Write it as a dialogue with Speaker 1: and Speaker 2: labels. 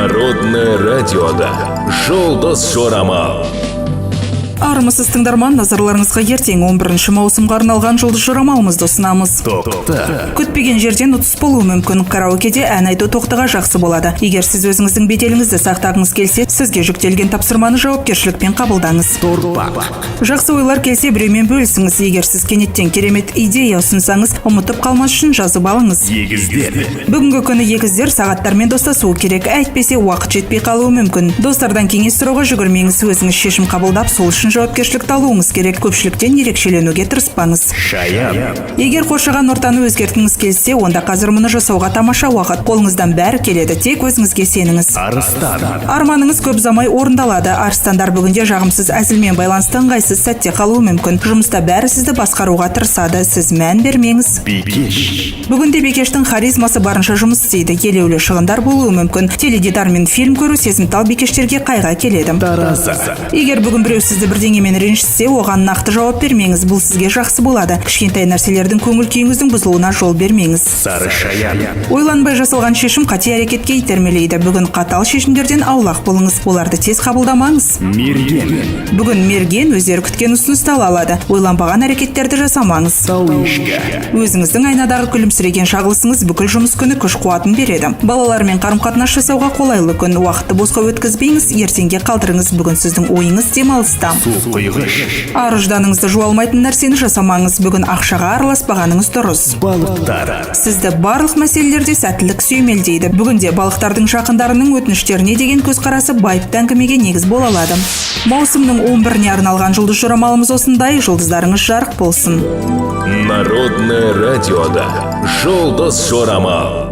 Speaker 1: Народное радиода «Жұлдыз Жорамал».
Speaker 2: Армысыз, тыңдарман! Назарларыңызға ертең 11 маусымға арналған жұлдыз жорамалымызды ұсынамыз.
Speaker 1: Тоқты.
Speaker 2: Күтпеген жерден ұтыс болуы мүмкін. Караокеде ән айту тоқтыға жақсы болады. Егер сіз өзіңіздің беделіңізді сақтағыңыз келсе, сізге жүктелген тапсырманы жауапкершілікпен қабылдаңыз.
Speaker 1: Торпақ.
Speaker 2: Жақсы ойлар келсе, біреумен бөлісіңіз. Егер сіз кенеттен керемет идея ұсынсаңыз, ұмытып қалмас үшін жазып алыңыз.
Speaker 1: Егіздер.
Speaker 2: Бүгінгі күні егіздер сағаттармен достасуы керек, әйтпесе уақыт жетпей қалуы мүмкін. Достардан кеңес сұрауға жүгірмеңіз, өзіңіз шешім қабылдап, сол үшін жауапкершілікті алуыңыз керек. Көпшіліктен ерекшеленуге тырыспаңыз.
Speaker 1: Шаян.
Speaker 2: Егер қоршаған ортаны өзгерткіңіз келсе, онда қазір мұны жасауға тамаша уақыт. Қолыңыздан бәрі келеді, тек өзіңізге сеніңіз.
Speaker 1: Арыстан.
Speaker 2: Арманыңыз көп ұзамай орындалады. Арыстандар бүгінде жағымсыз әзілмен байланысты ыңғайсыз сәтте қалуы мүмкін. Жұмыста бәрі сізді басқаруға тырысады, сіз мән бермеңіз.
Speaker 1: Бикеш.
Speaker 2: Бүгінде бикештің харизмасы барынша жұмыс істейді. Елеулі шығындар болуы мүмкін. Теледидар мен фильм көру сезімтал бикештерге қайғы әкеледі.
Speaker 1: Таразы.
Speaker 2: Егер бүгін біреу сізді бірдеңемен ренжітсе, оған нақты жауап бермеңіз. Бұл сізге жақсы болады. Кішкентай нәрселердің көңіл күйіңіздің бұзылуына жол бермеңіз.
Speaker 1: Сары шаян.
Speaker 2: Ойланбай жасалған шешім қате әрекетке итермелейді. Бүгін қатал шешімдерден аулақ болыңыз, оларды тез қабылдамаңыз.
Speaker 1: Мерген.
Speaker 2: Бүгін мерген өздері күткен ұсынысты ала алады. Ойланбаған әрекеттерді жасамаңыз.
Speaker 1: Тау ешкі.
Speaker 2: Өзіңіздің айнадағы күлімсіреген шағылысыңыз бүкіл жұмыс күні күш қуатын береді. Балалармен қарым қатынас жасауға қолайлы күн. Уақытты босқа өткізбеңіз, ертеңге қалдырыңыз. Бүгін сіздің ойыңыз демалыста.
Speaker 1: Су құйғыш.
Speaker 2: Ар ұжданыңызды жуа алмайтын нәрсені жасамаңыз. Бүгін ақшаға араласпағаныңыз дұрыс.
Speaker 1: Балықтар.
Speaker 2: Сізді барлық мәселелерде сәттілік сүйемелдейді. Бүгінде балықтардың жақындарының өтініштеріне деген көзқарасы байыпты әңгімеге негіз бола алады. Маусымның 11-іне арналған жұлдыз жорамалымыз осындай. Жұлдыздарыңыз жарық болсын!
Speaker 1: Народное радиода «Жұлдыз Жорамал».